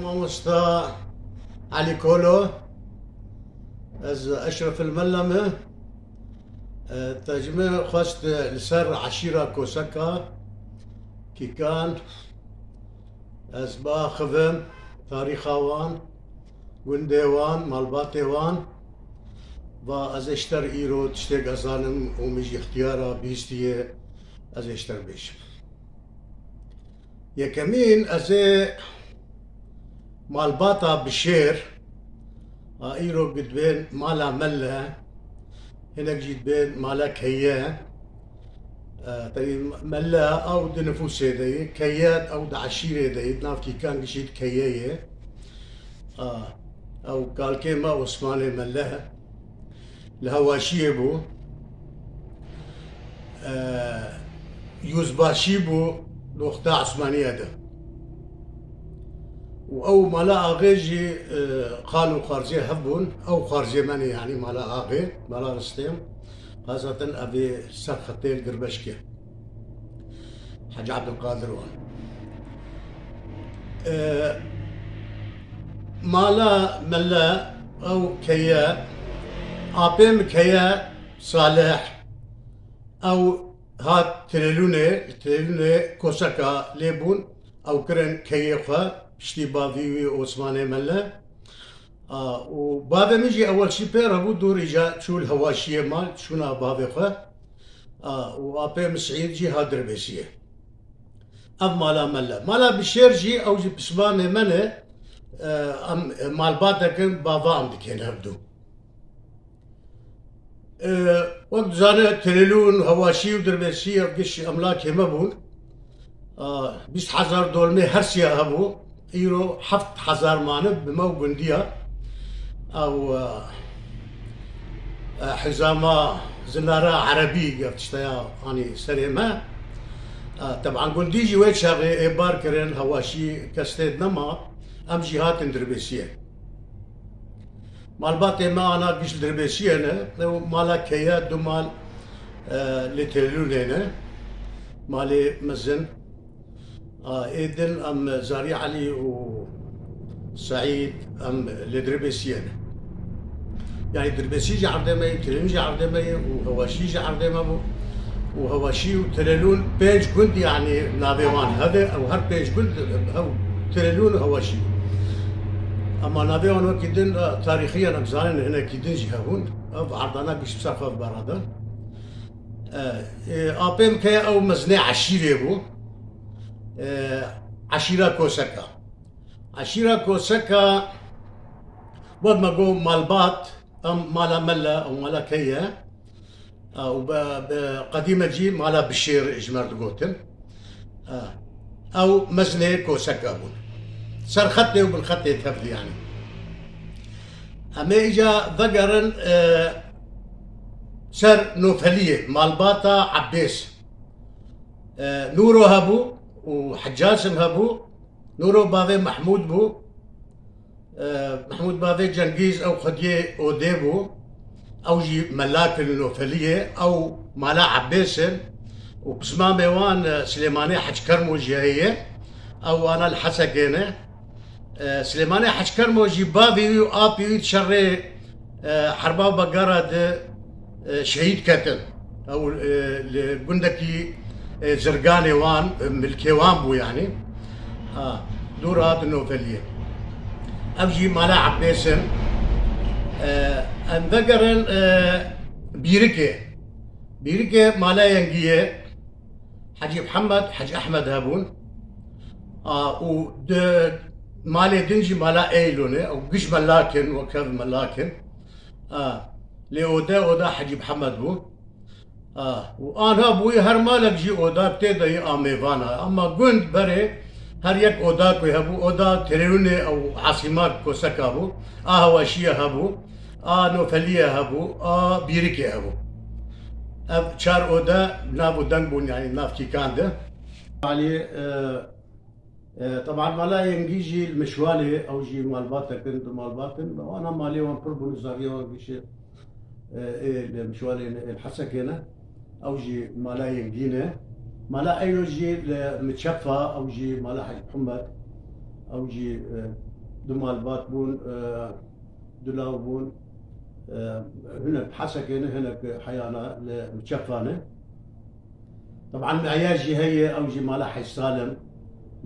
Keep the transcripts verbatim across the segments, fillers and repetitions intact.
Mamosta Elî Kolo, ez Eşref el Mella me. E, te ji min xwest li ser eşîra Koseka, Kîkan, ez biaxivim, tarîxa wan, gundê wan, malbatê wan. Va ez ê ji te re îro tiştêk ez zanim û min jî îxtiyara bihîstiye, ez ê ji te re bêjim. Yekemîn, ez ê malbata Bişêr, a îro dibên mala Melle, hinek jî dibên mala Keye. E, tevî Melle ew di nifûsê de ye, Keye ew di eşîrê de ye, di nav Kîkan gişî di Keye ye. A, ew kalkê me Osmanê Melle li Hewaşiyê bû. E, Yûzbaşî bû doxta Osmaniye de. Û ew mala axê jî, e, qal û xwarzê hev bûn. Ew xwarzê me ne, yanî mala axê, mala Ristêm. Xazatin evê ser xetê li Girbeşkê. Hecî Ebdulqadir wan. E, mala Melle ew Keye, apê min Keye Salih, ew hat Tirêlûnê, li Tirêlûnê Koseka lê bûn, ew kirin Keyê xwe, piştî bavî wî Osmanê Melle. A, û bavê min jî ewel şî pê re bû, dûr îca çû li Hewaşiyê mal, çûna bavê xwe. A, û apê min Seîd jî hat Dirbêsiyê. Ev mala Melle. Mala Bişêr jî, ew jî pismamê me ne, e, em, e, malbatek in, bava em dikên hevdu. E, wek dizane, Tirêlûn, Hewaşî û Dirbêsî ev giş emlakê me bûn. A, bîst hezar dolmê her siya hebû. Îro heft hezar mane bi me û gundiya. Ew, e, e, hizama zinara erebî, ev tişteya anî serê me. E, teban gundî jî wê çaxê ê bar kirin, Hewaşî kes tê nema. Em jî hatin Dirbêsiyê. Malbatê me ana giş li Dirbêsiyê ne. Ew mala Keye, du mal, e, li Tirêlûnê ne. Malê mezin. A, ê din em Zarî Elî û Seîd em li Dirbêsiyê ne. Yanî Dirbêsî jî erdê me ye, Tirêlûn jî erdê me ye û Hewaşî jî erdê me bû. Û Hewaşî û Tirêlûn pênc gund, yanî navê wan heve, ew her pênc gund hev Tirêlûn û Hewaşî. Ema navê wan wekî din, e, tarîxiyan em zanin, hinekî din jî hebûn. Ev erdana giş bi ser xwe ve berada. E, e, apê min Keye ew mezinê eşîrê bû. E, eşîra Koseka. Eşîra Koseka, wek me got, malbat, em mala Melle û mala Keye, e, û bi, bi qedîme jî mala Bişêr ji me re digotin. E, ew mezinê Koseka bûn. Ser xetê û bin xetê tevdî, yanî. Em ê îca vegerin, e, ser Nofeliyê, malbata Ebbês. E, Nûro hebû û Hecasim hebû. Nûro bavê Mehmûd bû. E, Mehmûd bavê Cengîz, ew xwediyê Odê bû. Ew jî melak in Nofeliyê. Ew mala Ebbês in. Û pismamê wan, e, Silêmanê Hec Kermo jî heye. Ew wana li Hesekê ne. E, Silêmanê Hec Kermo jî bavê wî û apê wî di şerê, e, herba û begara de, e, şehîd ketin. Ew, e, li gundekî, e, zirganê wan, e, milkê wan bû yanî. Ha, dûr hat Nofeliyê. Ev jî mala Ebbês in. E, em vegerin, e, Bîrikê. Bîrikê mala Yengiyê. Hecî Mihemed, Hecî Ehmed hebûn. A, û di malê din jî mala Eylûnê, ew giş melak in, wek hev melak in. A, lê ode, oda Hecî Mihemed bû. A, û anha bûyî her malek jî odak tê de yî a mêvan a. Ama gund berê her yek odak wê hebû, oda Tirêlûnê ew Asîma Koseka bû, a Hewaşiyê hebû. A Nofeliye hebû, a Bîrikê hebû. Ev çar ode nav û deng bûn, yanî nav kîkan de. Alî, e, e, teban mala Yengî jî li Mişwalê, ew jî malbatek in, du malbat in. Wana malê wan pir bûn, zaviya wan gişê, e, ê li Mişwalê ne, ê li Hesekê ne. Ew jî mala Yengî ne. Mala Eylo jî li Miçefa, ew jî mala Hec Mihemed. Ew jî, e, Du malbat bûn, e, du law bûn, e, hinek Hesekê ne, hinek heyana li Miçefa ne. Teban Me'yaj jî heye, ew jî mala Hec Salim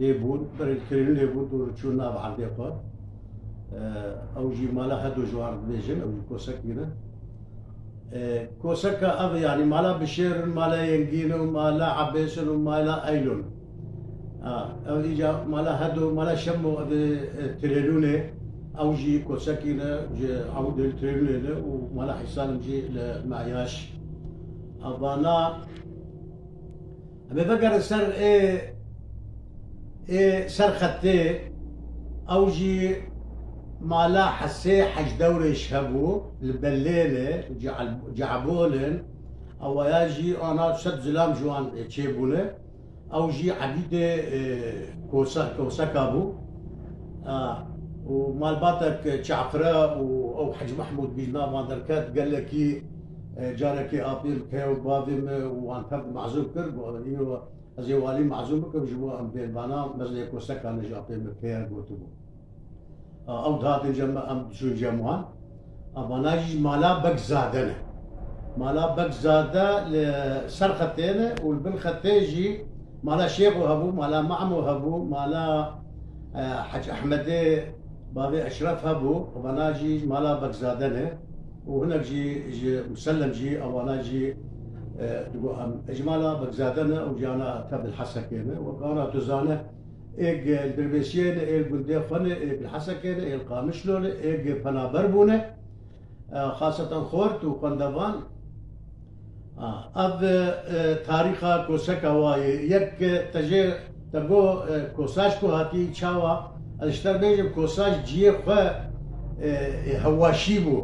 lê bûn, berê li Tirênû lê bûn, dûr çûn nav erdê xwe. E, ew jî mala Hedo ji wan dibêjin, ew jî Kosekî ne. E, Koseka ev, yanî mala Bişêr in, mala Yengîn û mala Ebês in û mala Eylo in. A, ev îca mala Hedo, mala Şemo, ev ê, e, Tirêlûnê, ew jî Kosekî ne, ji Ewdê li Tirêlûnê ne û mala Hec Salim jî li Me'yaj. Evana, em ê vegerin ser ê, ê ser xetê, ew jî mala Hesê Hec Dewrêş hebû, li Belêlê, Ce'l-, Ce'bolên, ewaya jî ana sed zilam ji wan çêbûne. Ew jî Ebîdê, e, Kosa-, Koseka bû. A, û malbatek Çafre û ew Hec Mehmûd bî ji nav wan derket, gelekî, e, carekê apê min, keye û bavê min û wan tev mazûm kir, got, îro ez ê walî mazûm bikim, ji bo em bên vana mezlê Koseka ne ji apê min, keye gotibû. A, ew dihatin cem me, em diçûn cem wan. A, vana jî mala Bekzade ne. Mala Bekzade li ser xetê ne û li bin xetê jî mala Şêxo hebû, mala Mamo hebû, mala, e, Hec Ehmedê bavê Eşref hebû, vana jî mala Bekzade ne. Û hinek jî ji Musellem jî, ewana jî, e, digo em, e, ji mala Bekzade ne û jiyana tev li Hesekê ne. Wek ana tu zane, êk li Dirbêsiyê ne, ê li gundê xwe ne, ê li Hesekê ne, ê li Qamişlo ne, ê li Penaber bûne. E, xaseten xort û xwendevan. A, ev, e, tarîxa Koseka wa ye. Yek, e, te jê, te got, e, Kosaj ku hatî çawa? Ez ji te bêjim, Kosaj ciyê xwe, e, e, hewaşî bû.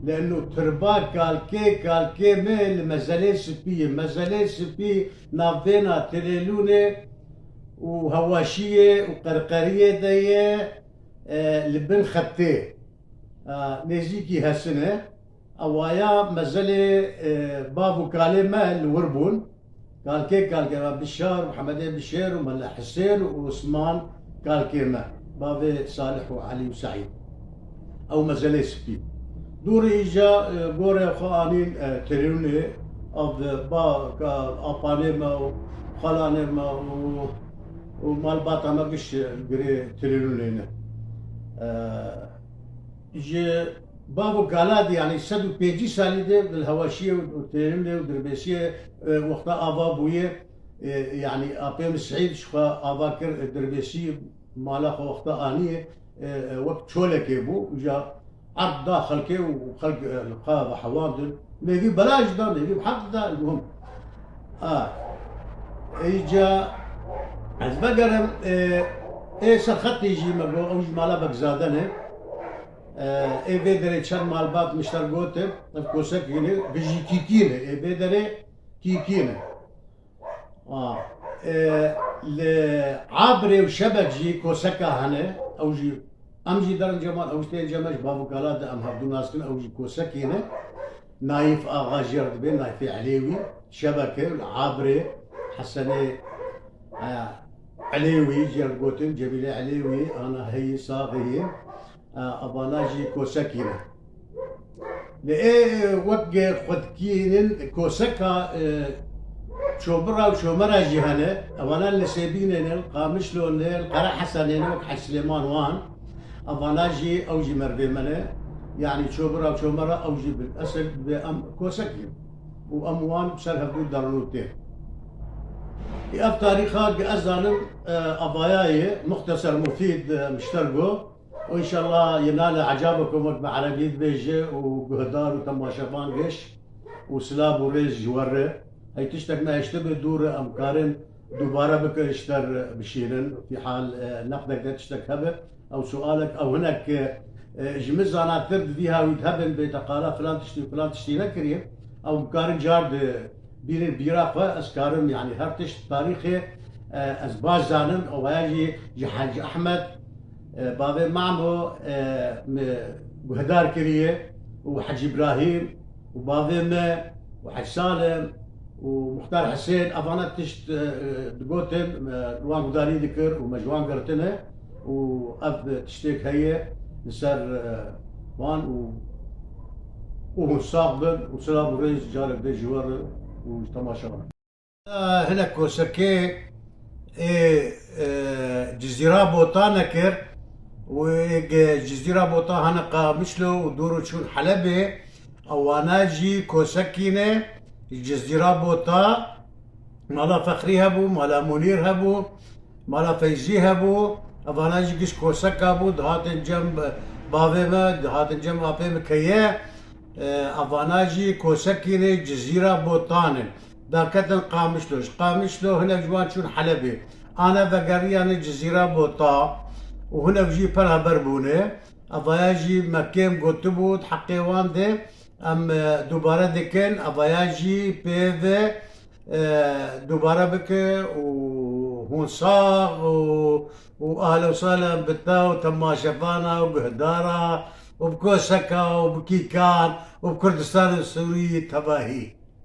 Leno tirba kalkê, kalkê me li Mezelê Spî ye. Mezelê Spî navbêna Tirêlûnê û Hewaşiyê û Qerqeriyê de ye, e, li bin xetê, e, nêzîkî Hesin e. Ewaya mezelê, e, bav û kalê me li wir bûn. Kalkê kalkê me Bişar, Mihemedê Bişêr û Mele Hisên û Osman kalkê me. Bavê Salih û Elî û Seîd. Ew mezelê spî. Dûrî îca, e, gorê xwe anîn, e, Tirênûnê, ev ba, ka, apanê me û xalanê me û, û malbata me giş, e, girê Tirênûnê ne. E, ji bav û kala de, yanî sed û pêncî salî de li Hewaşiyê û Tirênûnê û Dirbêsiyê, e, wexta ava bûye, e, yanî apê min Seîd ji xwe ava kir, e, Dirbêsî mala xwe wexta anî, e, e, wek çolekê bû, uca erd da xelkê û xelk, e, li xwe ve hewandin. Mêvî bela jî da, mêvî bi heq da, el muhim. A, îca ez vegerim, e, ê ser xetê jî me got, ew jî mala Bekzade ne. E, ê vê derê çend malbat min ji te re gotin, ev Kosekî ne, bi jî Kîkî ne, ê vê derê Kîkî ne. A, e, li Abrê û Şebek jî Koseka hene, ew jî, em jî derin cem wan, ew jî tên cem me, ji bav û kala de em hevdu nas kin, ew jî Kosekî ne. Nayîf Axa jê re dibe, Nayîfê Elêwî, Şebek e, li Abrê, Hesenê, e, Elêwî, jê re gotin, Cemîlê Elêwî, ana heyî, saxî. E, evana jî Kosekî ne. Lê ê, e, wek xwe dikînin Koseka, e, Çobira û Çomera jî hene. Evana li Sêbînê ne, li Qamişlo ne, li Qerehesenê ne, wek Hec Silêman wan. Evana jî, ew jî mervê me ne. Yanî Çobira û Çomera ew jî bi esil bi em Kosekî. Û em wan ser hevdû derin û tên. Ev tarîxa ki ez zanim, e, avaya ye, muxteser mufîd, e, mişter got. Û înşallah yê nale ecabikum wek bi erebî dibêje û guhdar û temaşevan geş û silav û rêz ji we re. Hey tiştek nehiştibe dû re em karin dubare bikin ji te re bişînin. Fîhal, e, neqdek de tiştek hebe, ew sualek, ew hinek, e, e, ji min zanatir di vî hawî de hebin bê te qala filan tiştî û filan tiştî nekiriye. Ew em karin car di bîrê bîra xwe ez karim, yanî her tişt tarîxê, e, ez baş zanim, ewaya jî ji Hecî Ehmed, e, bavê Mamo, e, me guhdar kiriye û Hecî Îbrahîm û bavê me û Hecî Salim û Muxtar Hisên, evana tişt, e, e, digotin, e, wan guhdarî dikir û me ji wan girtine. û ev tiştêk heye li ser, e, wan û, û hûn sax bin û silav û rêz carek dê ji we re û ji temaşevan. Hinek kosekê ê, e, Cizîra Botan nekir û ê ge Cizîra Botan hene Qamişlo û dûr û çûn Helebê, ewana jî kosekî ne. Cizîra Bota, mala Fexrî hebû, mala Munîr hebû, mala Feyzî hebû. Evana jî giş koseka bû, dihatin cem bavê me, dihatin cem apê me keye. E, evana jî kosekî ne Cizîra Botan in. Derketin Qamişlo. Ji Qamişlo hinek ji wan çûn Helebê. Ane vegeriyane Cizîra Bota û hinek jî pir heber bûne. Evaya jî me kêm gotibû, di heqê wan de em, e, dubare dikin. Evaya jî pê ve, e, dubare bike û hûn sax û, û ahla û sahla bi te û temaşevana û guhdara û bi koseka û bi kîkan û bi Kurdistanê Sûrî tevahî.